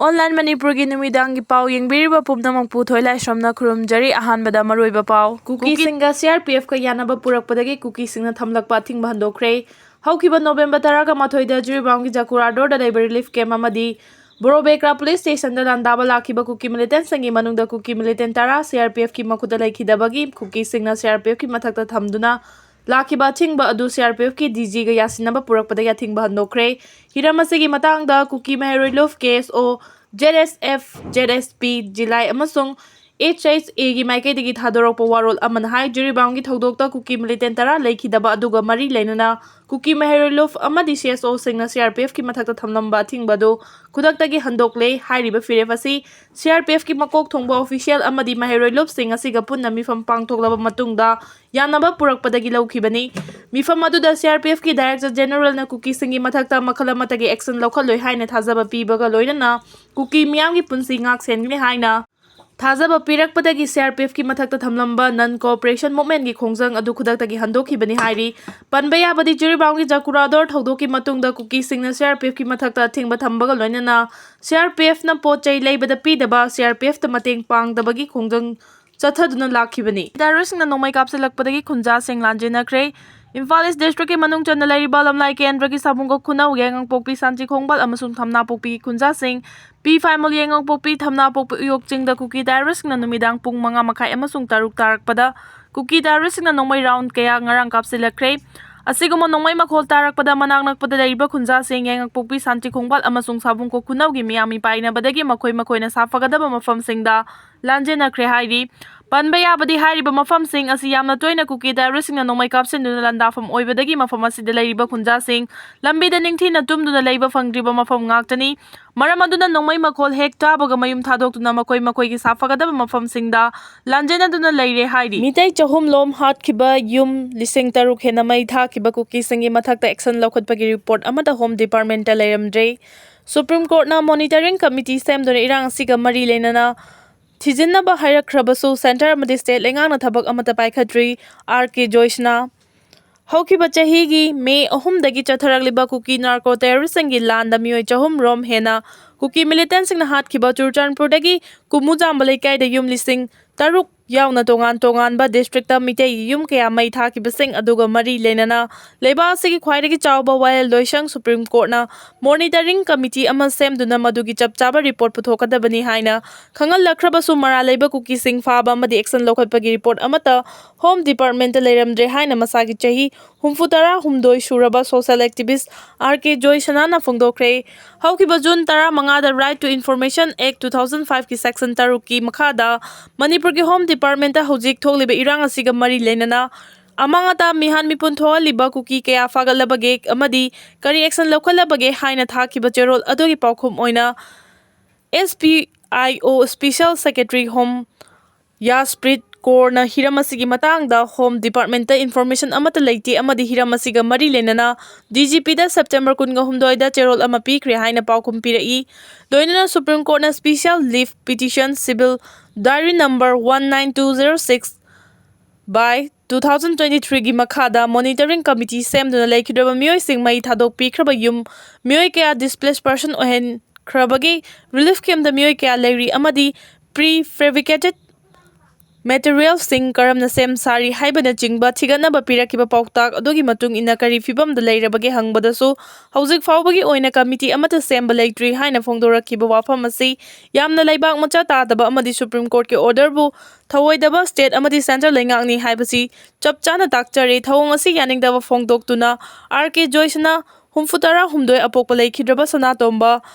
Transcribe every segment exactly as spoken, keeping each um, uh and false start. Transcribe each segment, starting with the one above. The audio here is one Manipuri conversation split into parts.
ꯑꯣꯟꯂꯥꯏꯟ ꯃꯅꯤꯄꯨꯔꯒꯤ ꯅꯨꯃꯤꯗꯥꯡꯒꯤ ꯄꯥꯎ ꯌꯦꯡꯕꯤꯔꯤꯕ ꯄꯨꯝꯅꯃꯛꯄꯨ ꯊꯣꯏꯂꯥꯏꯁ꯭ꯔꯝꯅ ꯈꯨꯔꯨꯝꯖꯔꯤ꯫ ꯑꯍꯥꯟꯕꯗ ꯃꯔꯨꯑꯣꯏꯕ ꯄꯥꯎ꯫ ꯀꯨꯀꯤꯁꯤꯡꯒ ꯁꯤ ꯑꯥꯔ ꯄꯤ ꯑꯦꯐꯀ ꯌꯥꯅꯕ ꯄꯨꯔꯛꯄꯗꯒꯤ ꯀꯨꯀꯤꯁꯤꯡꯅ ꯊꯝꯂꯛꯄ ꯑꯊꯤꯡꯕ ꯍꯟꯗꯣꯛꯈ꯭ꯔꯦ꯫ ꯍꯧꯈꯤꯕ ꯅꯣꯕꯦꯝꯕꯔ ꯇꯔꯥꯒ ꯃꯥꯊꯣꯏꯗ ꯖꯤꯔꯤꯕꯥꯝꯒꯤ ꯖꯀꯨꯔꯥꯗꯣꯔꯗ ꯂꯩꯕ ꯔꯤꯂꯤꯐ ꯀꯦꯝꯞ ꯑꯃꯗꯤ ꯕꯣꯔꯣꯕꯦꯀ꯭ꯔꯥ ꯄꯨꯂꯤꯁ ꯁ꯭ꯇꯦꯁꯟꯗ ꯂꯥꯟꯗꯥꯕ ꯂꯥꯛꯈꯤꯕ ꯀꯨꯀꯤ ꯃꯤꯂꯤꯇꯦꯟꯠꯁꯤꯡꯒꯤ ꯃꯅꯨꯡꯗ ꯀꯨꯀꯤ ꯃꯤꯂꯤꯇꯦꯟꯠ ꯇꯔꯥ ꯁꯤ ꯑꯥꯔ ꯄꯤ ꯑꯦꯐꯀꯤ ꯃꯈꯨꯠꯇ ꯂꯩꯈꯤꯗꯕꯒꯤ ꯀꯨꯀꯤꯁꯤꯡꯅ ꯁꯤ ꯑꯥꯔ ꯄꯤ ꯑꯦꯐꯀꯤ ꯃꯊꯛꯇ ꯊꯝꯗꯨꯅ ꯂꯥꯛꯈꯤꯕ ꯑꯊꯤꯡꯕ ꯑꯗꯨ ꯁꯤ ꯑꯥꯔ ꯄꯤ ꯑꯦꯐꯀꯤ ꯗꯤ ꯖꯤꯒ ꯌꯥꯁꯤꯟꯅꯕ ꯄꯨꯔꯛꯄꯗꯒꯤ ꯑꯊꯤꯡꯕ ꯍꯟꯗꯣꯛꯈ꯭ꯔꯦ꯫ ꯍꯤꯔꯝ ꯑꯁꯤꯒꯤ ꯃꯇꯥꯡꯗ ꯀꯨꯀꯤ ꯃꯍꯩꯔꯣꯏ ꯂꯨꯞ, ꯀꯦ ꯑꯦꯁ ꯑꯣ, ꯖꯦꯠ ꯑꯦꯁ ꯑꯦꯐ, ꯖꯦꯠ ꯑꯦꯁ ꯄꯤ, ꯖꯤꯂꯥꯏ ꯑꯃꯁꯨꯡ ꯑꯦꯆ ꯑꯩꯆ ꯑꯦꯒꯤ ꯃꯥꯏꯀꯩꯗꯒꯤ ꯊꯥꯗꯣꯔꯛꯄ ꯋꯥꯔꯣꯜ ꯑꯃꯅ ꯍꯥꯏ, ꯖꯤꯔꯤꯕꯥꯝꯒꯤ ꯊꯧꯗꯣꯛꯇ ꯀꯨꯀꯤ ꯃꯤꯂꯤꯇꯦꯟꯠ ꯇꯔꯥ ꯂꯩꯈꯤꯗꯕ ꯑꯗꯨꯒ ꯃꯔꯤ ꯂꯩꯅꯅ ꯀꯨꯀꯤ ꯃꯍꯩꯔꯣꯏ ꯂꯨꯞ ꯑꯃꯗꯤ C S ꯑꯣꯁꯤꯡꯅ C R P ꯑꯦꯐꯀꯤ ꯃꯊꯛꯇ ꯊꯝꯂꯝꯕ ꯑꯊꯤꯡꯕ ꯑꯗꯨ ꯈꯨꯗꯛꯇꯒꯤ ꯍꯟꯗꯣꯛꯂꯦ꯫ ꯍꯥꯏꯔꯤꯕ ꯐꯤꯔꯦꯞ ꯑꯁꯤ ꯁꯤ ꯑꯥꯔ ꯄꯤ ꯑꯦꯐꯀꯤ ꯃꯀꯣꯛ ꯊꯣꯡꯕ ꯑꯣꯐꯤꯁꯤꯌꯦꯜ ꯑꯃꯗꯤ ꯃꯍꯩꯔꯣꯏ ꯂꯨꯞꯁꯤꯡ ꯑꯁꯤꯒ ꯄꯨꯟꯅ ꯃꯤꯐꯝ ꯄꯥꯡꯊꯣꯛꯂꯕ ꯃꯇꯨꯡꯗ ꯌꯥꯅꯕ ꯄꯨꯔꯛꯄꯗꯒꯤ ꯂꯧꯈꯤꯕꯅꯤ꯫ ꯃꯤꯐꯝ ꯑꯗꯨꯗ ꯁꯤ ꯑꯥꯔ ꯄꯤ ꯑꯦꯐꯀꯤ ꯗꯥꯏꯔꯦꯛꯇꯔ ꯖꯦꯅꯔꯦꯜꯅ ꯀꯨꯀꯤꯁꯤꯡꯒꯤ ꯃꯊꯛꯇ ꯃꯈꯜ ꯑꯃꯠꯇꯒꯤ ꯑꯦꯛꯁꯟ ꯂꯧꯈꯠꯂꯣꯏ ꯍꯥꯏꯅ ꯊꯥꯖꯕ ꯄꯤꯕꯒ ꯂꯣꯏꯅꯅ ꯀꯨꯀꯤ ꯃꯤꯌꯥꯝꯒꯤ ꯄꯨꯟꯁꯤ ꯉꯥꯛ ꯁꯦꯟꯒꯅꯤ ꯍꯥꯏꯅ ꯊꯥꯖꯕ ꯄꯤꯔꯛꯄꯗꯒꯤ ꯁꯤ ꯑꯥꯔ ꯄꯤ ꯑꯦꯐꯀꯤ ꯃꯊꯛꯇ ꯊꯝꯂꯝꯕ ꯅꯟ ꯀꯣꯑꯣꯄꯔꯦꯁꯟ ꯃꯨꯚꯃꯦꯟꯠꯀꯤ ꯈꯣꯡꯖꯪ ꯑꯗꯨ ꯈꯨꯗꯛꯇꯒꯤ ꯍꯟꯗꯣꯛꯈꯤꯕꯅꯤ ꯍꯥꯏꯔꯤ꯫ ꯄꯟꯕ ꯌꯥꯕꯗꯤ, ꯖꯤꯔꯤꯕꯥꯝꯒꯤ ꯖꯀꯨꯔꯥꯗꯣꯔ ꯊꯧꯗꯣꯛꯀꯤ ꯃꯇꯨꯡꯗ ꯀꯨꯀꯤꯁꯤꯡꯅ ꯁꯤ ꯑꯥꯔ ꯄꯤ ꯑꯦꯐꯀꯤ ꯃꯊꯛꯇ ꯑꯊꯤꯡꯕ ꯊꯝꯕꯒ ꯂꯣꯏꯅꯅ ꯁꯤ ꯑꯥꯔ ꯄꯤ ꯑꯦꯐꯅ ꯄꯣꯠ ꯆꯩ ꯂꯩꯕꯗ ꯄꯤꯗꯕ, ꯁꯤ ꯑꯥꯔ ꯄꯤ ꯑꯦꯐꯇ ꯃꯇꯦꯡ ꯄꯥꯡꯗꯕꯒꯤ ꯈꯣꯡꯖꯪ ꯆꯠꯊꯗꯨꯅ ꯂꯥꯛꯈꯤꯕꯅꯤ꯫ ꯇꯦꯔꯣꯔꯤꯁ꯭ꯠꯁꯤꯡꯅ ꯅꯣꯡꯃꯩ ꯀꯥꯞꯁꯤꯜꯂꯛꯄꯗꯒꯤ ꯈꯨꯟꯖꯥꯁꯤꯡ ꯂꯥꯟꯖꯦꯟꯅꯈ꯭ꯔꯦ꯫ ꯏꯝꯐꯥꯜ ꯏꯁ꯭ꯠ ꯗꯤꯁꯇ꯭ꯔꯤꯛꯀꯤ ꯃꯅꯨꯡ ꯆꯟꯅ ꯂꯩꯔꯤꯕ ꯂꯝꯂꯥꯏ ꯀꯦꯟꯗ꯭ꯔꯒꯤ ꯁꯥꯕꯨꯡ ꯈꯨꯅꯧ, ꯌꯥꯏꯉꯪꯄꯣꯛꯄꯤ, ꯁꯥꯟꯆꯤ ꯈꯣꯡꯕꯥꯜ ꯑꯃꯁꯨꯡ ꯊꯝꯅꯥꯄꯣꯛꯄꯤꯒꯤ ꯈꯨꯟꯖꯥꯁꯤꯡ ꯄꯤ ꯐꯥꯏꯃꯨꯜ, ꯌꯥꯏꯉꯪꯄꯣꯛꯄꯤ, ꯊꯝꯅꯥꯄꯣꯛꯄꯤ ꯎꯌꯣꯛ ꯆꯤꯡꯗ ꯀꯨꯀꯤ ꯇꯦꯔꯣꯔꯤꯁ꯭ꯠꯁꯤꯡꯅ ꯅꯨꯃꯤꯗꯥꯡ ꯄꯨꯡ ꯃꯉꯥ ꯃꯈꯥꯏ ꯑꯃꯁꯨꯡ ꯇꯔꯨꯛ ꯇꯥꯔꯛꯄꯗ ꯀꯨꯀꯤ ꯇꯦꯔꯣꯔꯤꯁ꯭ꯠꯁꯤꯡꯅ ꯅꯣꯡꯃꯩ ꯔꯥꯎꯟꯗ ꯀꯌꯥ ꯉꯔꯥꯡ ꯀꯥꯞꯁꯤꯜꯂꯛꯈ꯭ꯔꯦ꯫ ꯑꯁꯤꯒꯨꯝꯕ ꯅꯣꯡꯃꯩ ꯃꯈꯣꯜ ꯇꯥꯔꯛꯄꯗ ꯃꯅꯥꯛ ꯅꯛꯄꯗ ꯂꯩꯔꯤꯕ ꯈꯨꯟꯖꯥꯁꯤꯡ, ꯌꯥꯏꯉꯪꯄꯣꯛꯄꯤ, ꯁꯥꯟꯆꯤ ꯈꯣꯡꯕꯥꯜ ꯑꯃꯁꯨꯡ ꯁꯥꯕꯨꯡ ꯈꯨꯅꯧꯒꯤ ꯃꯤꯌꯥꯝ ꯃꯤꯄꯥꯏꯅꯕꯗꯒꯤ ꯃꯈꯣꯏ ꯃꯈꯣꯏꯅ ꯁꯥꯐꯒꯗꯕ ꯃꯐꯝꯁꯤꯡꯗ ꯂꯥꯟꯖꯦꯟꯅꯈ꯭ꯔꯦ ꯍꯥꯏꯔꯤ꯫ ꯄꯟꯕ ꯌꯥꯕꯗꯤ, ꯍꯥꯏꯔꯤꯕ ꯃꯐꯝꯁꯤꯡ ꯑꯁꯤ ꯌꯥꯝꯅ ꯇꯣꯏꯅ ꯀꯨꯀꯤ ꯇꯦꯔꯣꯔꯤꯁ꯭ꯠꯁꯤꯡꯅ ꯅꯣꯡꯃꯩ ꯀꯥꯞꯁꯤꯟꯗꯨꯅ ꯂꯥꯟꯗꯥꯐꯝ ꯑꯣꯏꯕꯗꯒꯤ ꯃꯐꯝ ꯑꯁꯤꯗ ꯂꯩꯔꯤꯕ ꯈꯨꯟꯖꯥꯁꯤꯡ ꯂꯝꯕꯤꯗ ꯅꯤꯡꯊꯤꯅ ꯇꯨꯝꯗꯨꯅ ꯂꯩꯕ ꯐꯪꯗ꯭ꯔꯤꯕ ꯃꯐꯝ ꯉꯥꯛꯇꯅꯤ꯫ ꯃꯔꯝ ꯑꯗꯨꯅ ꯅꯣꯡꯃꯩ ꯃꯈꯣꯜ ꯍꯦꯛ ꯇꯥꯕꯒ ꯃꯌꯨꯝ ꯊꯥꯗꯣꯛꯇꯨꯅ ꯃꯈꯣꯏ ꯃꯈꯣꯏꯒꯤ ꯁꯥꯐꯒꯗꯕ ꯃꯐꯝꯁꯤꯡꯗ ꯂꯥꯟꯖꯦꯟꯅꯗꯨꯅ ꯂꯩꯔꯦ ꯍꯥꯏꯔꯤ꯫ ꯃꯤꯇꯩ ꯆꯍꯨꯝ ꯂꯣꯝ ꯍꯥꯠꯈꯤꯕ, ꯌꯨꯝ ꯂꯤꯁꯤꯡ ꯇꯔꯨꯛ ꯍꯦꯟꯅ ꯃꯩ ꯊꯥꯈꯤꯕ ꯀꯨꯀꯤꯁꯤꯡꯒꯤ ꯃꯊꯛꯇ ꯑꯦꯛꯁꯟ ꯂꯧꯈꯠꯄꯒꯤ ꯔꯤꯄꯣꯔꯠ ꯑꯃꯠꯇ ꯍꯣꯝ ꯗꯤꯄꯥꯔꯠꯃꯦꯟꯠꯇ ꯂꯩꯔꯝꯗ꯭ꯔꯦ꯫ ꯁꯨꯄ꯭ꯔꯤꯝ ꯀꯣꯔꯠꯅ ꯃꯣꯅꯤꯇꯔꯤꯡ ꯀꯃꯤꯇꯤ ꯁꯦꯝꯗꯨꯅ ꯏꯔꯥꯡ ꯑꯁꯤꯒ ꯃꯔꯤ ꯂꯩꯅꯅ ꯊꯤꯖꯤꯟꯅꯕ ꯍꯥꯏꯔꯛꯈ꯭ꯔꯕꯁꯨ, ꯁꯦꯟꯇꯔ ꯑꯃꯗꯤ ꯁ꯭ꯇꯦꯠ ꯂꯩꯉꯥꯛꯅ ꯊꯕꯛ ꯑꯃꯠꯇ ꯄꯥꯏꯈꯠꯇ꯭ꯔꯤ꯫ ꯑꯥꯔ ꯀꯦ ꯖꯣꯏꯁꯅꯥ꯫ ꯍꯧꯈꯤꯕ ꯆꯍꯤꯒꯤ ꯃꯦ ꯑꯍꯨꯝꯗꯒꯤ ꯆꯠꯊꯔꯛꯂꯤꯕ ꯀꯨꯀꯤ ꯅꯥꯔꯀꯣ ꯇꯦꯔꯣꯔꯤꯁ꯭ꯠꯁꯤꯡꯒꯤ ꯂꯥꯟꯗ ꯃꯤꯑꯣꯏ ꯆꯍꯨꯝ ꯔꯣꯝ ꯍꯦꯟꯅ ꯀꯨꯀꯤ ꯃꯤꯂꯤꯇꯦꯟꯠꯁꯤꯡꯅ ꯍꯥꯠꯈꯤꯕ ꯆꯨꯔꯆꯥꯟꯄꯨꯔꯗꯒꯤ ꯀꯨꯃꯨꯖꯥꯝꯕ ꯂꯩꯀꯥꯏꯗ ꯌꯨꯝ ꯂꯤꯁꯤꯡ ꯇꯔꯨꯛ ꯌꯥꯎꯅ ꯇꯣꯉꯥꯟ ꯇꯣꯉꯥꯟꯕ ꯗꯤꯁꯇ꯭ꯔꯤꯛꯇ ꯃꯤꯇꯩꯒꯤ ꯌꯨꯝ ꯀꯌꯥ ꯃꯩ ꯊꯥꯈꯤꯕꯁꯤꯡ ꯑꯗꯨꯒ ꯃꯔꯤ ꯂꯩꯅꯅ ꯂꯩꯕꯥꯛ ꯑꯁꯤꯒꯤ ꯈ꯭ꯋꯥꯏꯗꯒꯤ ꯆꯥꯎꯕ ꯋꯥꯌꯦꯜ ꯂꯣꯏꯁꯪ ꯁꯨꯄ꯭ꯔꯤꯝ ꯀꯣꯔꯠꯅ ꯃꯣꯅꯤꯇꯔꯤꯡ ꯀꯃꯤꯇꯤ ꯑꯃ ꯁꯦꯝꯗꯨꯅ ꯃꯗꯨꯒꯤ ꯆꯞ ꯆꯥꯕ ꯔꯤꯄꯣꯔꯠ ꯄꯨꯊꯣꯛꯀꯗꯕꯅꯤ ꯍꯥꯏꯅ ꯈꯪꯍꯜꯂꯛꯈ꯭ꯔꯕꯁꯨ, ꯃꯔꯥꯜ ꯂꯩꯕ ꯀꯨꯀꯤꯁꯤꯡ ꯐꯥꯕ ꯑꯃꯗꯤ ꯑꯦꯛꯁꯟ ꯂꯧꯈꯠꯄꯒꯤ ꯔꯤꯄꯣꯔꯠ ꯑꯃꯠꯇ ꯍꯣꯝ ꯗꯤꯄꯥꯔꯠꯃꯦꯟꯠꯇ ꯂꯩꯔꯝꯗ꯭ꯔꯦ ꯍꯥꯏꯅ ꯃꯁꯥꯒꯤ ꯆꯍꯤ ꯍꯨꯝꯐꯨ ꯇꯔꯥ ꯍꯨꯝꯗꯣꯏ ꯁꯨꯔꯕ ꯁꯣꯁꯤꯌꯦꯜ ꯑꯦꯛꯇꯤꯚꯤꯁ꯭ꯠ ꯑꯥꯔ ꯀꯦ ꯖꯣꯏꯁꯅꯥꯅ ꯐꯣꯡꯗꯣꯛꯈ꯭ꯔꯦ꯫ ꯍꯧꯈꯤꯕ ꯖꯨꯟ ꯇꯔꯥꯃꯉꯥꯗ Right to Information Act two thousand five ꯀꯤ ꯁꯦꯛꯁꯟ ꯇꯔꯨꯛꯀꯤ ꯃꯈꯥꯗ ꯃꯅꯤꯄꯨꯔꯒꯤ ꯍꯣꯝ ꯗꯤꯄꯥꯔꯠꯃꯦꯟꯠꯇ ꯍꯧꯖꯤꯛ ꯊꯣꯛꯂꯤꯕ ꯏꯔꯥꯡ ꯑꯁꯤꯒ ꯃꯔꯤ ꯂꯩꯅꯅ ꯑꯃꯥꯡ ꯑꯇꯥ ꯃꯤꯍꯥꯠ ꯃꯤꯄꯨꯟ ꯊꯣꯛꯍꯜꯂꯤꯕ ꯀꯨꯀꯤ ꯀꯌꯥ ꯐꯥꯒꯠꯂꯕꯒꯦ ꯑꯃꯗꯤ ꯀꯔꯤ ꯑꯦꯛꯁꯟ ꯂꯧꯈꯠꯂꯕꯒꯦ ꯍꯥꯏꯅ ꯊꯥꯈꯤꯕ ꯆꯦꯔꯣꯜ ꯑꯗꯨꯒꯤ ꯄꯥꯎꯈꯨꯝ ꯑꯣꯏꯅ, ꯑꯦꯁ P I O, special secretary home Yashpreet ꯀꯣꯔꯅ ꯍꯤꯔꯝ ꯑꯁꯤꯒꯤ ꯃꯇꯥꯡꯗ ꯍꯣꯝ ꯗꯤꯄꯥꯔꯠꯃꯦꯟꯠꯇ ꯏꯟꯐꯣꯔꯃꯦꯁꯟ ꯑꯃꯠꯇ ꯂꯩꯇꯦ ꯑꯃꯗꯤ ꯍꯤꯔꯝ ꯑꯁꯤꯒ ꯃꯔꯤ ꯂꯩꯅꯅ ꯗꯤ ꯖꯤ ꯄꯤꯗ ꯁꯦꯞꯇꯦꯝꯕꯔ ꯀꯨꯟꯒ ꯍꯨꯝꯗꯣꯏꯗ ꯆꯦꯔꯣꯜ ꯑꯃ ꯄꯤꯈ꯭ꯔꯦ ꯍꯥꯏꯅ ꯄꯥꯎꯈꯨꯝ ꯄꯤꯔꯛꯏ꯫ ꯂꯣꯏꯅꯅ ꯁꯨꯄ꯭ꯔꯤꯝ ꯀꯣꯔꯠꯅ special leave petition civil diary number one nine two zero six by two thousand twenty threeꯒꯤ ꯃꯈꯥꯗ ꯃꯣꯅꯤꯇꯔꯤꯡ ꯀꯃꯤꯇꯤ ꯁꯦꯝꯗꯨꯅ ꯂꯩꯈꯤꯗ꯭ꯔꯕ ꯃꯤꯑꯣꯏꯁꯤꯡ ꯃꯩ ꯊꯥꯗꯣꯛꯄꯤꯈ꯭ꯔꯕ ꯌꯨꯝ, ꯃꯤꯑꯣꯏ ꯀꯌꯥ ꯗꯤꯁꯄ꯭ꯂꯦꯁ ꯄꯔꯁꯟ ꯑꯣꯏꯍꯟꯈ꯭ꯔꯕꯒꯦ, ꯔꯤꯂꯤꯐ ꯀꯦꯝꯞꯇ ꯃꯤꯑꯣꯏ ꯀꯌꯥ ꯂꯩꯔꯤ ꯑꯃꯗꯤ ꯄ꯭ꯔꯤ ꯐꯦꯕ꯭ꯔꯤꯀꯦꯇꯦꯗ ꯃꯦꯇꯔꯤꯌꯦꯜꯁꯤꯡ ꯀꯔꯝꯅ ꯁꯦꯝ ꯁꯥꯔꯤ ꯍꯥꯏꯕꯅꯆꯤꯡꯕ ꯊꯤꯒꯠꯅꯕ ꯄꯤꯔꯛꯈꯤꯕ ꯄꯥꯎꯇꯥꯛ ꯑꯗꯨꯒꯤ ꯃꯇꯨꯡ ꯏꯟꯅ ꯀꯔꯤ ꯐꯤꯚꯝꯗ ꯂꯩꯔꯕꯒꯦ ꯍꯪꯕꯗꯁꯨ, ꯍꯧꯖꯤꯛ ꯐꯥꯎꯕꯒꯤ ꯑꯣꯏꯅ ꯀꯃꯤꯇꯤ ꯑꯃꯠꯇ ꯁꯦꯝꯕ ꯂꯩꯇ꯭ꯔꯤ ꯍꯥꯏꯅ ꯐꯣꯡꯗꯣꯔꯛꯈꯤꯕ ꯋꯥꯐꯝ ꯑꯁꯤ ꯌꯥꯝꯅ ꯂꯩꯕꯥꯛ ꯃꯆꯥ ꯇꯥꯗꯕ ꯑꯃꯗꯤ ꯁꯨꯄ꯭ꯔꯤꯝ ꯀꯣꯔꯠꯀꯤ ꯑꯣꯔꯗꯔꯕꯨ ꯊꯧꯑꯣꯏꯗꯕ ꯁ꯭ꯇꯦꯠ ꯑꯃꯗꯤ ꯁꯦꯟꯇ꯭ꯔꯦꯜ ꯂꯩꯉꯥꯛꯅꯤ ꯍꯥꯏꯕꯁꯤ ꯆꯞ ꯆꯥꯅ ꯇꯥꯛꯆꯔꯦ꯫ ꯊꯧꯑꯣꯡ ꯑꯁꯤ ꯌꯥꯅꯤꯡꯗꯕ ꯐꯣꯡꯗꯣꯛꯇꯨꯅ ꯑꯥꯔ ꯀꯦ ꯖꯣꯏꯁꯅꯥ ꯍꯨꯝꯐꯨ ꯇꯔꯥ ꯍꯨꯝꯗꯣꯏ ꯑꯄꯣꯛꯄ ꯂꯩꯈꯤꯗ꯭ꯔꯕ ꯁꯅꯥꯇꯣꯝꯕ,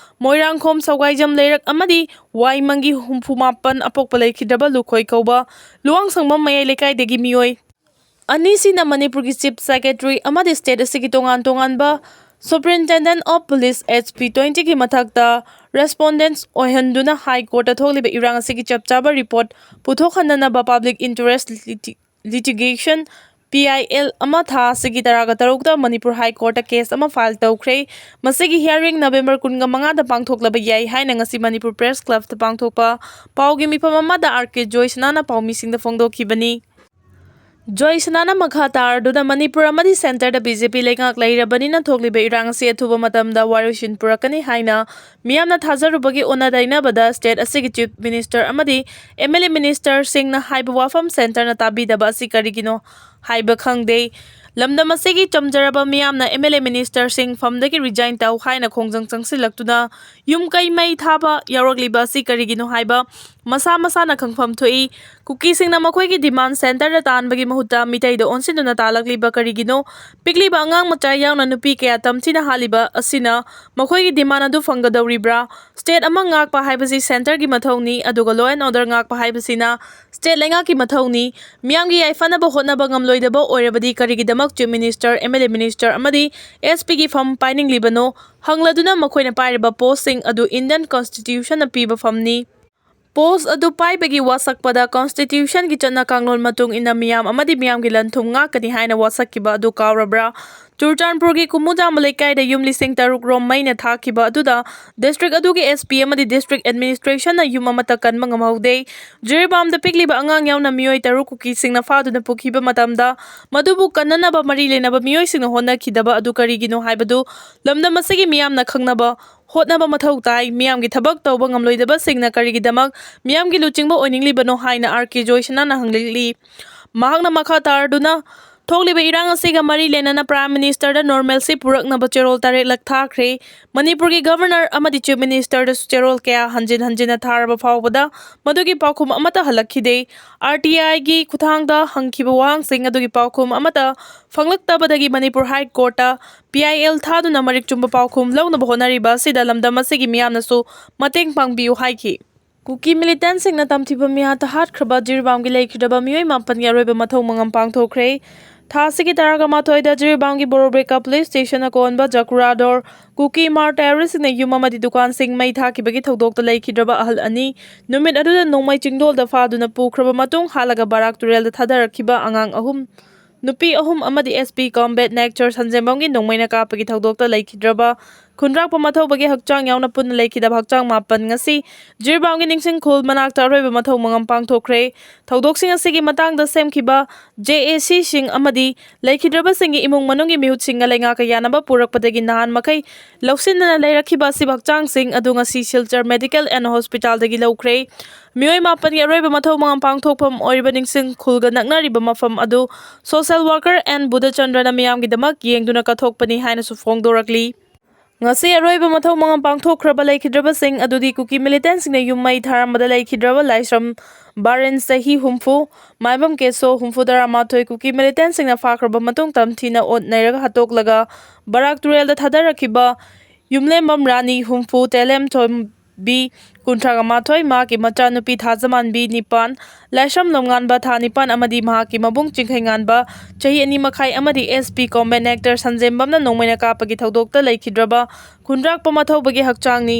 ꯃꯣꯏꯔꯥꯡꯈꯣꯝ, ꯁꯧꯒꯥꯏꯖꯝ ꯂꯩꯔꯛ ꯑꯃꯗꯤ ꯋꯥꯏꯃꯪꯒꯤ ꯍꯨꯝꯐꯨ ꯃꯥꯄꯟ ꯑꯄꯣꯛꯄ ꯂꯩꯈꯤꯗ꯭ꯔꯕ ꯂꯨꯈꯣꯏ ꯀꯧꯕ ꯂꯨꯋꯥꯡꯁꯪꯕꯝ ꯃꯌꯥꯏ ꯂꯩꯀꯥꯏꯗꯒꯤ ꯃꯤꯑꯣꯏ ꯑꯅꯤꯁꯤꯅ ꯃꯅꯤꯄꯨꯔꯒꯤ ꯆꯤꯐ ꯁꯦꯀ꯭ꯔꯦꯇꯔꯤ ꯑꯃꯗꯤ ꯁ꯭ꯇꯦꯠ ꯑꯁꯤꯒꯤ ꯇꯣꯉꯥꯟ ꯇꯣꯉꯥꯟꯕ Superintendent of Police, S P twentyꯒꯤ ꯃꯊꯛꯇ ꯔꯦꯁꯄꯣꯟꯗꯦꯟꯠ ꯑꯣꯏꯍꯟꯗꯨꯅ ꯍꯥꯏ ꯀꯣꯔꯠꯇ ꯊꯣꯛꯂꯤꯕ ꯏꯔꯥꯡ ꯑꯁꯤꯒꯤ ꯆꯞ ꯆꯥꯕ ꯔꯤꯄꯣꯔꯠ ꯄꯨꯊꯣꯛꯍꯟꯅꯅꯕ ꯄꯕ꯭ꯂꯤꯛ ꯏꯟꯇꯔꯦꯁ꯭ꯠ ꯂꯤꯇꯤ-, ꯂꯤꯇꯤꯒꯦꯁꯟ, ꯄꯤ ꯑꯥꯏ ꯑꯦꯜ, ꯑꯃ ꯊꯥ ꯑꯁꯤꯒꯤ ꯇꯔꯥꯒ ꯇꯔꯨꯛꯇ ꯃꯅꯤꯄꯨꯔ ꯍꯥꯏ ꯀꯣꯔꯠꯇ ꯀꯦꯁ ꯑꯃ ꯐꯥꯏꯜ ꯇꯧꯈ꯭ꯔꯦ꯫ ꯃꯁꯤꯒꯤ ꯍꯤꯌꯥꯔꯤꯡ ꯅꯕꯦꯝꯕꯔ ꯀꯨꯟꯒ ꯃꯉꯥꯗ ꯄꯥꯡꯊꯣꯛꯂꯕ ꯌꯥꯏ ꯍꯥꯏꯅ ꯉꯁꯤ ꯃꯅꯤꯄꯨꯔ ꯄ꯭ꯔꯦꯁ ꯀ꯭ꯂꯕꯇ ꯄꯥꯡꯊꯣꯛꯄ ꯄꯥꯎꯒꯤ ꯃꯤꯐꯝ ꯑꯃꯗ ꯑꯥꯔ ꯀꯦ ꯖꯣꯏꯁꯅꯥꯅ ꯄꯥꯎꯃꯤꯁꯤꯡꯗ ꯐꯣꯡꯗꯣꯛꯈꯤꯕꯅꯤ꯫ ꯖꯣꯏ ꯁꯅꯥꯅ ꯃꯈꯥ ꯇꯥꯔꯗꯨꯅ ꯃꯅꯤꯄꯨꯔ ꯑꯃꯗꯤ centreꯗ BJP ꯂꯩꯉꯥꯛ ꯂꯩꯔꯕꯅꯤꯅ ꯊꯣꯛꯂꯤꯕ ꯏꯔꯥꯡ ꯑꯁꯤ ꯑꯊꯨꯕ ꯃꯇꯝꯗ ꯋꯥꯔꯣꯏꯁꯤꯟ ꯄꯨꯔꯛꯀꯅꯤ ꯍꯥꯏꯅ ꯃꯤꯌꯥꯝꯅ ꯊꯥꯖꯔꯨꯕꯒꯤ ꯑꯣꯟꯅ ꯇꯩꯅꯕꯗ state ꯑꯁꯤꯒꯤ Chief Minister ꯑꯃꯗꯤ MLA ministerꯁꯤꯡꯅ ꯍꯥꯏꯕ ꯋꯥꯐꯝ centreꯅ ꯇꯥꯕꯤꯗꯕ ꯑꯁꯤ ꯀꯔꯤꯒꯤꯅꯣ ꯍꯥꯏꯕ ꯈꯪꯗꯦ꯫ ꯂꯝꯗꯝ ꯑꯁꯤꯒꯤ ꯆꯝꯖꯔꯕ ꯃꯤꯌꯥꯝꯅ MLA ministerꯁꯤꯡ ꯐꯝꯗꯒꯤ resign ꯇꯧ ꯍꯥꯏꯅ ꯈꯣꯡꯖꯪ ꯆꯪꯁꯤꯜꯂꯛꯇꯨꯅ ꯌꯨꯝ ꯀꯩ ꯃꯩ ꯊꯥꯕ ꯌꯥꯎꯔꯛꯂꯤꯕ ꯑꯁꯤ ꯀꯔꯤꯒꯤꯅꯣ ꯍꯥꯏꯕ ꯃꯁꯥ ꯃꯁꯥꯅ ꯈꯪꯐꯝ ꯊꯣꯛꯏ꯫ ꯀꯨꯀꯤꯁꯤꯡꯅ ꯃꯈꯣꯏꯒꯤ demand centreꯗ ꯇꯥꯟꯕꯒꯤ ꯃꯍꯨꯠꯇ ꯃꯤꯇꯩꯗ ꯑꯣꯟꯁꯤꯟꯗꯨꯅ ꯇꯥꯜꯂꯛꯂꯤꯕ ꯀꯔꯤꯒꯤꯅꯣ? ꯄꯤꯛꯂꯤꯕ ꯑꯉꯥꯡ ꯃꯆꯥ ꯌꯥꯎꯅ ꯅꯨꯄꯤ ꯀꯌꯥ ꯇꯝꯊꯤꯅ ꯍꯥꯠꯂꯤꯕ ꯑꯁꯤꯅ ꯃꯈꯣꯏꯒꯤ demand ꯑꯗꯨ ꯐꯪꯒꯗꯧꯔꯤꯕ꯭ꯔꯥ? State ꯑꯃ ꯉꯥꯛꯄ ꯍꯥꯏꯕꯁꯤ centreꯒꯤ ꯃꯊꯧꯅꯤ, ꯑꯗꯨꯒ law and order ꯉꯥꯛꯄ ꯍꯥꯏꯕꯁꯤꯅ state ꯂꯩꯉꯥꯛꯀꯤ ꯃꯊꯧꯅꯤ꯫ ꯃꯤꯌꯥꯝꯒꯤ ꯌꯥꯏꯐꯅꯕ ꯍꯣꯠꯅꯕ ꯉꯝꯂꯣꯏꯗꯕ ꯑꯣꯏꯔꯕꯗꯤ ꯀꯔꯤꯒꯤꯗꯃꯛ Chief Minister, MLA minister ꯑꯃꯗꯤ SPꯒꯤ ꯐꯝ ꯄꯥꯏꯅꯤꯡꯂꯤꯕꯅꯣ? ꯍꯪꯂꯗꯨꯅ ꯃꯈꯣꯏꯅ ꯄꯥꯏꯔꯤꯕ postꯁꯤꯡ ꯑꯗꯨ Indian Constitutionꯅ ꯄꯤꯕ ꯐꯝꯅꯤ꯫ Post ꯑꯗꯨ ꯄꯥꯏꯕꯒꯤ ꯋꯥꯁꯛꯄꯗ Constitutionꯒꯤ ꯆꯠꯅ ꯀꯥꯡꯂꯣꯟ ꯃꯇꯨꯡ ꯏꯟꯅ ꯃꯤꯌꯥꯝ ꯑꯃꯗꯤ ꯃꯤꯌꯥꯝꯒꯤ ꯂꯟ ꯊꯨꯝ ꯉꯥꯛꯀꯅꯤ ꯍꯥꯏꯅ ꯋꯥꯁꯛꯈꯤꯕ ꯑꯗꯨ ꯀꯥꯎꯔꯕ꯭ꯔꯥ? ꯆꯨꯔꯆꯥꯟꯄꯨꯔꯒꯤ ꯀꯨꯃꯨꯖꯥꯝꯕ ꯂꯩꯀꯥꯏꯗ ꯌꯨꯝ ꯂꯤꯁꯤꯡ ꯇꯔꯨꯛ ꯔꯣꯝ ꯃꯩꯅ ꯊꯥꯈꯤꯕ ꯑꯗꯨꯗ district ꯑꯗꯨꯒꯤ SP ꯑꯃꯗꯤ district administrationꯅ ꯌꯨꯝ ꯑꯃꯠꯇ ꯀꯟꯕ ꯉꯝꯍꯧꯗꯦ꯫ ꯖꯤꯔꯤꯕꯥꯝꯗ ꯄꯤꯛꯂꯤꯕ ꯑꯉꯥꯡ ꯌꯥꯎꯅ ꯃꯤꯑꯣꯏ ꯇꯔꯨꯛ ꯀꯨꯀꯤꯁꯤꯡꯅ ꯐꯥꯗꯨꯅ ꯄꯨꯈꯤꯕ ꯃꯇꯝꯗ ꯃꯗꯨꯕꯨ ꯀꯟꯅꯅꯕ ꯃꯔꯤ ꯂꯩꯅꯕ ꯃꯤꯑꯣꯏꯁꯤꯡꯅ ꯍꯣꯠꯅꯈꯤꯗꯕ ꯑꯗꯨ ꯀꯔꯤꯒꯤꯅꯣ ꯍꯥꯏꯕꯗꯨ ꯂꯝꯗꯝ ꯑꯁꯤꯒꯤ ꯃꯤꯌꯥꯝꯅ ꯈꯪꯅꯕ ꯍꯣꯠꯅꯕ ꯃꯊꯧ ꯇꯥꯏ꯫ ꯃꯤꯌꯥꯝꯒꯤ ꯊꯕꯛ ꯇꯧꯕ ꯉꯝꯂꯣꯏꯗꯕꯁꯤꯡꯅ ꯀꯔꯤꯒꯤꯗꯃꯛ ꯃꯤꯌꯥꯝꯒꯤ ꯂꯨꯆꯤꯡꯕ ꯑꯣꯏꯅꯤꯡꯂꯤꯕꯅꯣ ꯍꯥꯏꯅ ꯑꯥꯔ ꯀꯦ ꯖꯣꯏꯁꯅꯥꯅ ꯍꯪꯂꯛꯂꯤ꯫ ꯃꯍꯥꯛꯅ ꯃꯈꯥ ꯇꯥꯔꯗꯨꯅ, ꯊꯣꯛꯂꯤꯕ ꯏꯔꯥꯡ ꯑꯁꯤꯒ ꯃꯔꯤ ꯂꯩꯅꯅ Prime Ministerꯗ normalcy ꯄꯨꯔꯛꯅꯕ ꯆꯦꯔꯣꯜ ꯇꯔꯦꯠꯂꯛ ꯊꯥꯈ꯭ꯔꯦ꯫ ꯃꯅꯤꯄꯨꯔꯒꯤ Governor ꯑꯃꯗꯤ Chief Ministerꯗꯁꯨ ꯆꯦꯔꯣꯜ ꯀꯌꯥ ꯍꯟꯖꯤꯟ ꯍꯟꯖꯤꯟꯅ ꯊꯥꯔꯕ ꯐꯥꯎꯕꯗ ꯃꯗꯨꯒꯤ ꯄꯥꯎꯈꯨꯝ ꯑꯃꯠꯇ ꯍꯜꯂꯛꯈꯤꯗꯦ꯫ RTIꯒꯤ ꯈꯨꯠꯊꯥꯡꯗ ꯍꯪꯈꯤꯕ ꯋꯥꯍꯪꯁꯤꯡ ꯑꯗꯨꯒꯤ ꯄꯥꯎꯈꯨꯝ ꯑꯃꯠꯇ ꯐꯪꯂꯛꯇꯕꯗꯒꯤ ꯃꯅꯤꯄꯨꯔ High Courtꯇ PIL ꯊꯥꯗꯨꯅ ꯃꯔꯤꯛ ꯆꯨꯝꯕ ꯄꯥꯎꯈꯨꯝ ꯂꯧꯅꯕ ꯍꯣꯠꯅꯔꯤꯕ ꯑꯁꯤꯗ ꯂꯝꯗꯝ ꯑꯁꯤꯒꯤ ꯃꯤꯌꯥꯝꯅꯁꯨ ꯃꯇꯦꯡ ꯄꯥꯡꯕꯤꯌꯨ ꯍꯥꯏꯈꯤ꯫ ꯀꯨꯀꯤ militantꯁꯤꯡꯅ ꯇꯝꯊꯤꯕ ꯃꯤꯍꯥꯠꯇ ꯍꯥꯠꯈ꯭ꯔꯕ ꯖꯤꯔꯤꯕꯥꯝꯒꯤ ꯂꯩꯈꯤꯗ꯭ꯔꯕ ꯃꯤꯑꯣꯏ ꯃꯥꯄꯟꯒꯤ ꯑꯔꯣꯏꯕ ꯃꯊꯧ ꯃꯉꯝ ꯄꯥꯡꯊꯣꯛꯈ꯭ꯔꯦ꯫ ꯊꯥ ꯑꯁꯤꯒꯤ ꯇꯔꯥꯒ ꯃꯥꯊꯣꯏꯗ ꯖꯤꯔꯤꯕꯥꯝꯒꯤ ꯕꯣꯔꯣꯕꯦꯀꯥ police station ꯑꯀꯣꯟꯕ ꯖꯀꯨꯔꯥꯗꯣꯔ ꯀꯨꯀꯤ ꯃꯥꯔ terroristꯁꯤꯡꯅ ꯌꯨꯝ ꯑꯃꯗꯤ ꯗꯨꯀꯥꯟꯁꯤꯡ ꯃꯩ ꯊꯥꯈꯤꯕꯒꯤ ꯊꯧꯗꯣꯛꯇ ꯂꯩꯈꯤꯗ꯭ꯔꯕ ꯑꯍꯜ ꯑꯅꯤ ꯅꯨꯃꯤꯠ ꯑꯗꯨꯗ ꯅꯣꯡꯃꯩ ꯆꯤꯡꯗꯣꯜꯗ ꯐꯥꯗꯨꯅ ꯄꯨꯈ꯭ꯔꯕ ꯃꯇꯨꯡ ꯍꯥꯠꯂꯒ ꯕꯔꯥꯛ ꯇꯨꯔꯦꯜꯗ ꯊꯥꯗꯔꯛꯈꯤꯕ ꯑꯉꯥꯡ ꯑꯍꯨꯝ, ꯅꯨꯄꯤ ꯑꯍꯨꯝ ꯑꯃꯗꯤ SP Combat Naik Church ꯁꯟꯖꯦꯝꯕꯝꯒꯤ ꯅꯣꯡꯃꯩꯅ ꯀꯥꯞꯄꯒꯤ ꯊꯧꯗꯣꯛꯇ ꯂꯩꯈꯤꯗ꯭ꯔꯕ ꯈꯨꯟꯗ꯭ꯔꯥꯛꯄ ꯃꯊꯧꯕꯒꯤ ꯍꯛꯆꯥꯡ ꯌꯥꯎꯅ ꯄꯨꯟꯅ ꯂꯩꯈꯤꯗꯕ ꯍꯛꯆꯥꯡ ꯃꯥꯄꯟ ꯉꯁꯤ ꯖꯤꯔꯤꯕꯥꯝꯒꯤ ꯅꯤꯡꯁꯤꯡ ꯈꯨꯜ ꯃꯅꯥꯛꯇ ꯑꯔꯣꯏꯕ ꯃꯊꯧ ꯃꯉꯝ ꯄꯥꯡꯊꯣꯛꯈ꯭ꯔꯦ꯫ ꯊꯧꯗꯣꯛꯁꯤꯡ ꯑꯁꯤꯒꯤ ꯃꯇꯥꯡꯗ ꯁꯦꯝꯈꯤꯕ ꯖꯦ ꯑꯦ ꯁꯤꯁꯤꯡ ꯑꯃꯗꯤ ꯂꯩꯈꯤꯗ꯭ꯔꯕꯁꯤꯡꯒꯤ ꯏꯃꯨꯡ ꯃꯅꯨꯡꯒꯤ ꯃꯤꯍꯨꯠꯁꯤꯡꯅ ꯂꯩꯉꯥꯛꯀ ꯌꯥꯅꯕ ꯄꯨꯔꯛꯄꯗꯒꯤ ꯅꯍꯥꯟ ꯃꯈꯩ ꯂꯧꯁꯤꯟꯗꯅ ꯂꯩꯔꯛꯈꯤꯕ ꯑꯁꯤꯕ ꯍꯛꯆꯥꯡꯁꯤꯡ ꯑꯗꯨ ꯉꯁꯤ ꯁꯤꯜꯆꯔ ꯃꯦꯗꯤꯀꯦꯜ ꯑꯦꯟ ꯍꯣꯁꯄꯤꯇꯥꯜꯗꯒꯤ ꯂꯧꯈ꯭ꯔꯦ꯫ ꯃꯤꯑꯣꯏ ꯃꯥꯄꯟꯒꯤ ꯑꯔꯣꯏꯕ ꯃꯊꯧ ꯃꯉꯝ ꯄꯥꯡꯊꯣꯛꯐꯝ ꯑꯣꯏꯔꯤꯕ ꯅꯤꯡꯁꯤꯡ ꯈꯨꯜꯒ ꯅꯛꯅꯔꯤꯕ ꯃꯐꯝ ꯑꯗꯨ ꯁꯣꯁꯦꯜ ꯋꯥꯔꯀꯔ ꯑꯦꯟ ꯕꯨꯙꯆꯟꯗ꯭ꯔꯅ ꯃꯤꯌꯥꯝꯒꯤꯗꯃꯛ ꯌꯦꯡꯗꯨꯅ ꯀꯠꯊꯣꯛꯄꯅꯤ ꯍꯥꯏꯅꯁꯨ ꯐꯣꯡꯗꯣꯔꯛꯂꯤ꯫ ꯉꯁꯤ ꯑꯔꯣꯏꯕ ꯃꯊꯧ ꯃꯉꯝ ꯄꯥꯡꯊꯣꯛꯈ꯭ꯔꯕ ꯂꯩꯈꯤꯗ꯭ꯔꯕꯁꯤꯡ ꯑꯗꯨꯗꯤ ꯀꯨꯀꯤ ꯃꯤꯂꯤꯇꯦꯟꯁꯤꯡꯅ ꯌꯨꯝ ꯃꯩ ꯊꯥꯔꯝꯕꯗ ꯂꯩꯈꯤꯗ꯭ꯔꯕ ꯂꯥꯏꯁ꯭ꯔꯝ ꯕꯥꯔꯦꯟ ꯆꯍꯤ ꯍꯨꯝꯐꯨ, ꯃꯥꯏꯕꯝ ꯀꯦꯁꯣ ꯍꯨꯝꯐꯨ ꯇꯔꯥꯃꯥꯊꯣꯏ ꯀꯨꯀꯤ ꯃꯤꯂꯤꯇꯦꯟꯁꯤꯡꯅ ꯐꯥꯈ꯭ꯔꯕ ꯃꯇꯨꯡ ꯇꯝꯊꯤꯅ ꯑꯣꯠ ꯅꯩꯔꯒ ꯍꯥꯠꯇꯣꯛꯂꯒ ꯕꯔꯥꯛ ꯇꯨꯔꯦꯜꯗ ꯊꯥꯗꯔꯛꯈꯤꯕ ꯌꯨꯝꯂꯦꯝꯕꯝ ꯔꯥꯅꯤ ꯍꯨꯝꯐꯨ, ꯇꯦꯂꯦꯝ ꯊꯣꯝꯕꯤ ꯀꯨꯟꯊ꯭ꯔꯥ ꯃꯥꯊꯣꯏ, ꯃꯍꯥꯛꯀꯤ ꯃꯆꯥꯅꯨꯄꯤ ꯊꯥꯖꯃꯥꯟꯕꯤ ꯅꯤꯄꯥꯟ, ꯂꯥꯏꯁ꯭ꯔꯝ ꯅꯣꯡꯉꯥꯟꯕ ꯊꯥ ꯅꯤꯄꯥꯟ ꯑꯃꯗꯤ ꯃꯍꯥꯛꯀꯤ ꯃꯕꯨꯡ ꯆꯤꯡꯈꯩꯉꯥꯟꯕ ꯆꯍꯤ ꯑꯅꯤ ꯃꯈꯥꯏ ꯑꯃꯗꯤ ꯑꯦꯁ ꯄꯤ ꯀꯣꯝꯕꯦꯠ ꯑꯦꯛꯇꯔ ꯁꯟꯖꯦꯝꯕꯝꯅ ꯅꯣꯡꯃꯩꯅ ꯀꯥꯞꯄꯒꯤ ꯊꯧꯗꯣꯛꯇ ꯂꯩꯈꯤꯗ꯭ꯔꯕ ꯈꯨꯟꯗ꯭ꯔꯥꯛꯄ ꯃꯊꯧꯕꯒꯤ ꯍꯛꯆꯥꯡꯅꯤ꯫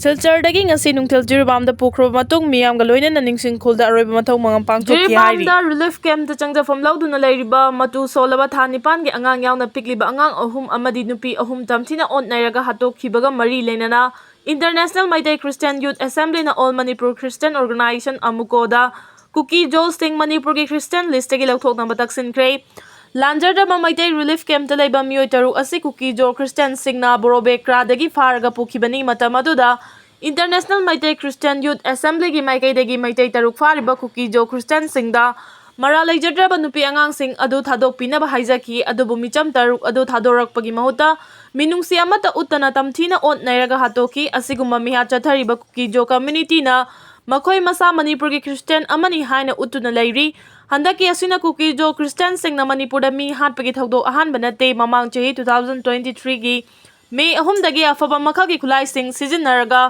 ꯁꯤꯜꯆꯔꯗꯒꯤ ꯉꯁꯤ ꯅꯨꯡꯊꯤꯜ ꯖꯤꯔꯤꯕꯥꯝꯗ ꯄꯨꯈ꯭ꯔꯕ ꯃꯇꯨꯡ ꯃꯤꯌꯥꯝꯒ ꯂꯣꯏꯅꯅ ꯅꯤꯡꯁꯤꯡ ꯈꯨꯜꯗ ꯑꯔꯣꯏꯕ ꯃꯊꯧ ꯃꯉꯝ ꯄꯥꯡꯊꯣꯛꯈꯤ ꯍꯥꯏꯔꯤ꯫ ꯖꯤꯔꯤꯕꯥꯝꯗ ꯔꯤꯂꯤꯐ ꯀꯦꯝꯞꯇ ꯆꯪꯖꯐꯝ ꯂꯧꯗꯨꯅ ꯂꯩꯔꯤꯕ ꯃꯇꯨ ꯁꯣꯜꯂꯕ ꯊꯥ ꯅꯤꯄꯥꯟꯒꯤ ꯑꯉꯥꯡ ꯌꯥꯎꯅ ꯄꯤꯛꯂꯤꯕ ꯑꯉꯥꯡ ꯑꯍꯨꯝ ꯑꯃꯗꯤ ꯅꯨꯄꯤ ꯑꯍꯨꯝ ꯇꯝꯊꯤꯅ ꯑꯣꯠ ꯅꯩꯔꯒ ꯍꯥꯠꯇꯣꯛꯈꯤꯕꯒ ꯃꯔꯤ ꯂꯩꯅꯅ International Maitai Christian Youth Assemblyꯅ All Manipur Christian Organization, ꯑꯃꯨꯀꯣꯗ ꯀꯨꯀꯤ ꯖꯣꯁꯤꯡ ꯃꯅꯤꯄꯨꯔꯒꯤ ꯈ꯭ꯔꯤꯁꯇꯤꯌꯥꯟ ꯂꯤꯁꯇꯒꯤ ꯂꯧꯊꯣꯛꯅꯕ ꯇꯛꯁꯤꯟꯈ꯭ꯔꯦ꯫ ꯂꯥꯟꯖꯗ꯭ꯔꯕ ꯃꯩꯇꯩ ꯔꯤꯂꯤꯐ ꯀꯦꯝꯞꯇ ꯂꯩꯕ ꯃꯤꯑꯣꯏ ꯇꯔꯨꯛ ꯑꯁꯤ ꯀꯨꯀꯤ ꯖꯣ ꯈ꯭ꯔꯤꯁꯇꯤꯌꯥꯟꯁꯤꯡꯅ ꯕꯣꯔꯣꯕꯦꯀ꯭ꯔꯥꯗꯒꯤ ꯐꯥꯔꯒ ꯄꯨꯈꯤꯕꯅꯤ꯫ ꯃꯇꯝ ꯑꯗꯨꯗ International Maitai Christian Youth Assemblyꯒꯤ ꯃꯥꯏꯀꯩꯗꯒꯤ ꯃꯩꯇꯩ ꯇꯔꯨꯛ ꯐꯥꯔꯤꯕ ꯀꯨꯀꯤ ꯖꯣ ꯈ꯭ꯔꯤꯁꯇꯤꯌꯥꯟꯁꯤꯡꯗ ꯃꯔꯥꯜ ꯂꯩꯖꯗ꯭ꯔꯕ ꯅꯨꯄꯤ ꯑꯉꯥꯡꯁꯤꯡ ꯑꯗꯨ ꯊꯥꯗꯣꯛꯄꯤꯅꯕ ꯍꯥꯏꯖꯈꯤ꯫ ꯑꯗꯨꯕꯨ ꯃꯤꯆꯝ ꯇꯔꯨꯛ ꯑꯗꯨ ꯊꯥꯗꯣꯔꯛꯄꯒꯤ ꯃꯍꯨꯠꯇ ꯃꯤꯅꯨꯡꯁꯤ ꯑꯃꯠꯇ ꯎꯠꯇꯅ ꯇꯝꯊꯤꯅ ꯑꯣꯠ ꯅꯩꯔꯒ ꯍꯥꯠꯇꯣꯛꯈꯤ꯫ ꯑꯁꯤꯒꯨꯝꯕ ꯃꯤꯍꯥꯠ ꯆꯠꯊꯔꯤꯕ ꯀꯨꯀꯤ ꯖꯣ ꯀꯝꯃ꯭ꯌꯨꯅꯤꯇꯤꯅ ꯃꯈꯣꯏ ꯃꯁꯥ ꯃꯅꯤꯄꯨꯔꯒꯤ ꯈ꯭ꯔꯤꯁꯇꯤꯌꯥꯟ ꯑꯃꯅꯤ ꯍꯥꯏꯅ ꯎꯠꯇꯨꯅ ꯂꯩꯔꯤ꯫ ꯍꯟꯗꯛꯀꯤ ꯑꯁꯤꯅ ꯀꯨꯀꯤ ꯖꯣ ꯈ꯭ꯔꯤꯁꯇꯤꯌꯥꯟꯁꯤꯡꯅ ꯃꯅꯤꯄꯨꯔꯗ ꯃꯤ ꯍꯥꯠꯄꯒꯤ ꯊꯧꯗꯣꯛ ꯑꯍꯥꯟꯕ ꯅꯠꯇꯦ꯫ ꯃꯃꯥꯡ ꯆꯍꯤ two thousand twenty threeꯒꯤ ꯃꯦ ꯑꯍꯨꯝꯗꯒꯤ ꯑꯐꯕ ꯃꯈꯜꯒꯤ ꯈꯨꯠꯂꯥꯏꯁꯤꯡ ꯁꯤꯖꯤꯟꯅꯔꯒ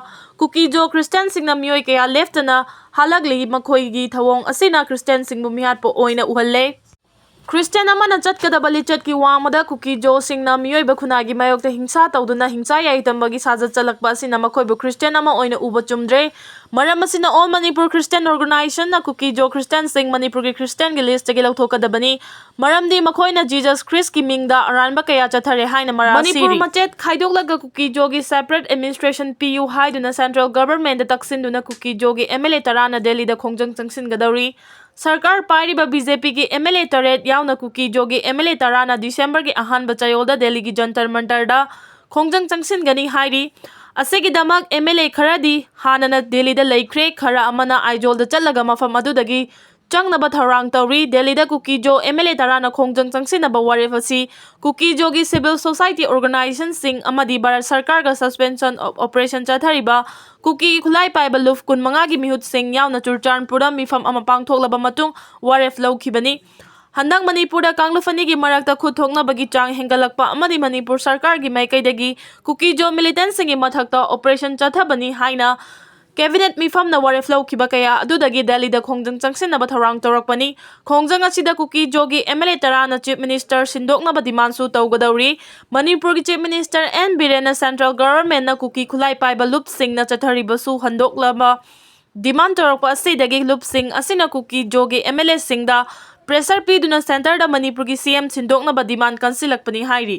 ꯀꯨꯀꯤ ꯖꯣ ꯈ꯭ꯔꯤꯁꯇꯤꯌꯥꯟꯁꯤꯡꯅ ꯃꯤꯑꯣꯏ ꯀꯌꯥ ꯂꯦꯞꯇꯅ ꯍꯥꯠꯂꯛꯂꯤ꯫ ꯃꯈꯣꯏꯒꯤ ꯊꯧꯑꯣꯡ ꯑꯁꯤꯅ ꯈ꯭ꯔꯤꯁꯇꯤꯌꯥꯟꯁꯤꯡꯕꯨ ꯃꯤꯍꯥꯠꯄ ꯑꯣꯏꯅ ꯎꯍꯜꯂꯦ꯫ ꯈ꯭ꯔꯤꯁꯇꯤꯌꯥꯟ ꯑꯃꯅ ꯆꯠꯀꯗꯕ ꯂꯤꯆꯠꯀꯤ ꯋꯥꯡꯃꯗ ꯀꯨꯀꯤꯖꯣꯁꯤꯡꯅ ꯃꯤꯑꯣꯏꯕ ꯈꯨꯟꯅꯥꯏꯒꯤ ꯃꯥꯌꯣꯛꯇ ꯍꯤꯡꯁꯥ ꯇꯧꯗꯨꯅ ꯍꯤꯡꯁꯥ ꯌꯥꯏ ꯇꯝꯕꯒꯤ ꯁꯥꯖꯠ ꯆꯠꯂꯛꯄ ꯑꯁꯤꯅ ꯃꯈꯣꯏꯕꯨ ꯈ꯭ꯔꯤꯁꯇꯤꯌꯥꯟ ꯑꯃ ꯑꯣꯏꯅ ꯎꯕ ꯆꯨꯝꯗ꯭ꯔꯦ꯫ ꯃꯔꯝ ꯑꯁꯤꯅ All Manipur Christian Organizationꯅ ꯀꯨꯀꯤꯖꯣ ꯈ꯭ꯔꯤꯁꯇꯤꯌꯥꯟꯁꯤꯡ ꯃꯅꯤꯄꯨꯔꯒꯤ ꯈ꯭ꯔꯤꯁꯇꯤꯌꯥꯟꯒꯤ ꯂꯤꯁꯇꯒꯤ ꯂꯧꯊꯣꯛꯀꯗꯕꯅꯤ꯫ ꯃꯔꯝꯗꯤ ꯃꯈꯣꯏꯅ ꯖꯤꯖꯁ ꯈ꯭ꯔꯤꯁꯀꯤ ꯃꯤꯡꯗ ꯑꯔꯥꯟꯕ ꯀꯌꯥ ꯆꯠꯊꯔꯦ ꯍꯥꯏꯅ ꯃꯔꯥꯜ ꯃꯅꯤꯄꯨꯔ ꯁꯤꯔꯤ꯫ ꯃꯆꯦꯠ ꯈꯥꯏꯗꯣꯛꯂꯒ ꯀꯨꯀꯤꯖꯣꯒꯤ separate administration ꯄꯤꯌꯨ ꯍꯥꯏꯗꯨꯅ central governmentꯗ ꯇꯛꯁꯤꯟꯗꯨꯅ ꯀꯨꯀꯤꯖꯣꯒꯤ MLA ꯇꯔꯥꯅ ꯗꯦꯜꯂꯤꯗ ꯈꯣꯡꯖꯪ ꯆꯪꯁꯤꯟꯒꯗꯧꯔꯤ꯫ ꯁꯔꯀꯥꯔ ꯄꯥꯏꯔꯤꯕ BJPꯒꯤ MLA ꯇꯔꯦꯠ ꯌꯥꯎꯅ ꯀꯨꯀꯤꯖꯣꯒꯤ MLA ꯇꯔꯥꯅ ꯗꯤꯁꯦꯝꯕꯔꯒꯤ ꯑꯍꯥꯟꯕ ꯆꯌꯣꯜꯗ ꯗꯦꯜꯂꯤꯒꯤ ꯖꯟꯇꯔ ꯃꯟꯇꯔꯗ ꯈꯣꯡꯖꯪ ꯆꯪꯁꯤꯟꯒꯅꯤ ꯍꯥꯏꯔꯤ꯫ ꯑꯁꯤꯒꯤꯗꯃꯛ MLA ꯈꯔꯗꯤ ꯍꯥꯟꯅꯅ ꯗꯦꯜꯂꯤꯗ ꯂꯩꯈ꯭ꯔꯦ, ꯈꯔ ꯑꯃꯅ ꯑꯥꯏꯖꯣꯜꯗ ꯆꯠꯂꯒ ꯃꯐꯝ ꯑꯗꯨꯗꯒꯤ ꯆꯪꯅꯕ ꯊꯧꯔꯥꯡ ꯇꯧꯔꯤ꯫ ꯗꯦꯜꯂꯤꯗ ꯀꯨꯀꯤꯖꯣ MLA ꯇꯔꯥꯅ ꯈꯣꯡꯖꯪ ꯆꯪꯁꯤꯟꯅꯕ ꯋꯥꯔꯦꯞ ꯑꯁꯤ ꯀꯨꯀꯤꯖꯣꯒꯤ civil society organizationꯁꯤꯡ ꯑꯃꯗꯤ ꯚꯥꯔꯠ ꯁꯔꯀꯥꯔꯒ suspension of operation ꯆꯠꯊꯔꯤꯕ ꯀꯨꯀꯤꯒꯤ ꯈꯨꯠꯂꯥꯏ ꯄꯥꯏꯕ ꯂꯨꯞ ꯀꯨꯟꯃꯉꯥꯒꯤ ꯃꯤꯍꯨꯠꯁꯤꯡ ꯌꯥꯎꯅ ꯆꯨꯔꯆꯥꯟꯄꯨꯔꯗ ꯃꯤꯐꯝ ꯑꯃ ꯄꯥꯡꯊꯣꯛꯂꯕ ꯃꯇꯨꯡ ꯋꯥꯔꯦꯞ ꯂꯧꯈꯤꯕꯅꯤ꯫ ꯍꯟꯗꯛ ꯃꯅꯤꯄꯨꯔꯗ ꯀꯥꯡꯂꯨꯞ ꯑꯅꯤꯒꯤ ꯃꯔꯛꯇ ꯈꯨꯠ ꯊꯣꯛꯅꯕꯒꯤ ꯆꯥꯡ ꯍꯦꯟꯒꯠꯂꯛꯄ ꯑꯃꯗꯤ ꯃꯅꯤꯄꯨꯔ ꯁꯔꯀꯥꯔꯒꯤ ꯃꯥꯏꯀꯩꯗꯒꯤ ꯀꯨꯀꯤꯖꯣ militantꯁꯤꯡꯒꯤ ꯃꯊꯛꯇ operation ꯆꯠꯊꯕꯅꯤ ꯍꯥꯏꯅ cabinet ꯃꯤꯐꯝꯅ ꯋꯥꯔꯦꯞ ꯂꯧꯈꯤꯕ ꯀꯌꯥ ꯑꯗꯨꯗꯒꯤ ꯗꯦꯜꯂꯤꯗ ꯈꯣꯡꯖꯪ ꯆꯪꯁꯤꯟꯅꯕ ꯊꯧꯔꯥꯡ ꯇꯧꯔꯛꯄꯅꯤ꯫ ꯈꯣꯡꯖꯪ ꯑꯁꯤꯗ ꯀꯨꯀꯤꯖꯣꯒꯤ MLA ꯇꯔꯥꯅ chief minister ꯁꯤꯟꯗꯣꯛꯅꯕ demandꯁꯨ ꯇꯧꯒꯗꯧꯔꯤ꯫ ꯃꯅꯤꯄꯨꯔꯒꯤ chief minister N ꯕꯤꯔꯦꯟꯅ central governmentꯅ ꯀꯨꯀꯤ ꯈꯨꯠꯂꯥꯏ ꯄꯥꯏꯕ ꯂꯨꯞꯁꯤꯡꯅ ꯆꯠꯊꯔꯤꯕꯁꯨ ꯍꯟꯗꯣꯛꯂꯕ demand ꯇꯧꯔꯛꯄ ꯑꯁꯤꯗꯒꯤ ꯂꯨꯞꯁꯤꯡ ꯑꯁꯤꯅ ꯀꯨꯀꯤꯖꯣꯒꯤ MLAꯁꯤꯡꯗ pressure ꯄꯤꯗꯨꯅ centreꯗ ꯃꯅꯤꯄꯨꯔꯒꯤ CM ꯁꯤꯟꯗꯣꯛꯅꯕ demand ꯀꯟꯁꯤꯜꯂꯛꯄꯅꯤ ꯍꯥꯏꯔꯤ꯫